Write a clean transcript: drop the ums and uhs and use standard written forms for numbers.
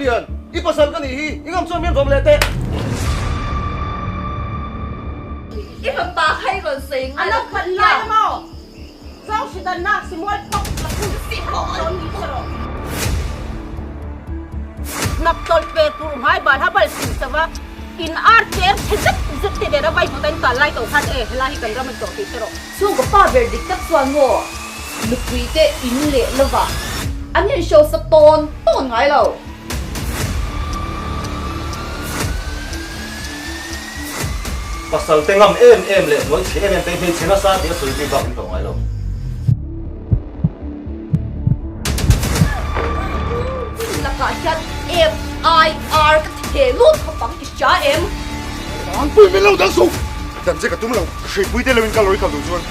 Lian, i pasal ka nih hi, i ngam chuan min vawm leh teh. I fapa kha i rawn sawi ngai lo kha tia. Hnap tawlh pe tur hmai bal ha bal sim chauh a, in ar cher chhe zet zet te nen a vai hmawt a in kal lai tawh khan e helai hi kan ram a ni tawh tih hre rawh. Chhungkaw pa ber dik tak chuan maw nupui te in leh lova an in hrosa tawn tawn ngai lo. Pasal te ngam em em leh hnuai chhe em em te hmeichhe nasa tih a sawi zui bak in tawh ngai lo. Tin lakah hian FIR ka ti ve lut khawp ang i hria em? Ang pui min lo dang suh! Dan che ka tum lo, ka hreipui te lo in ka lawri kal duh chuan.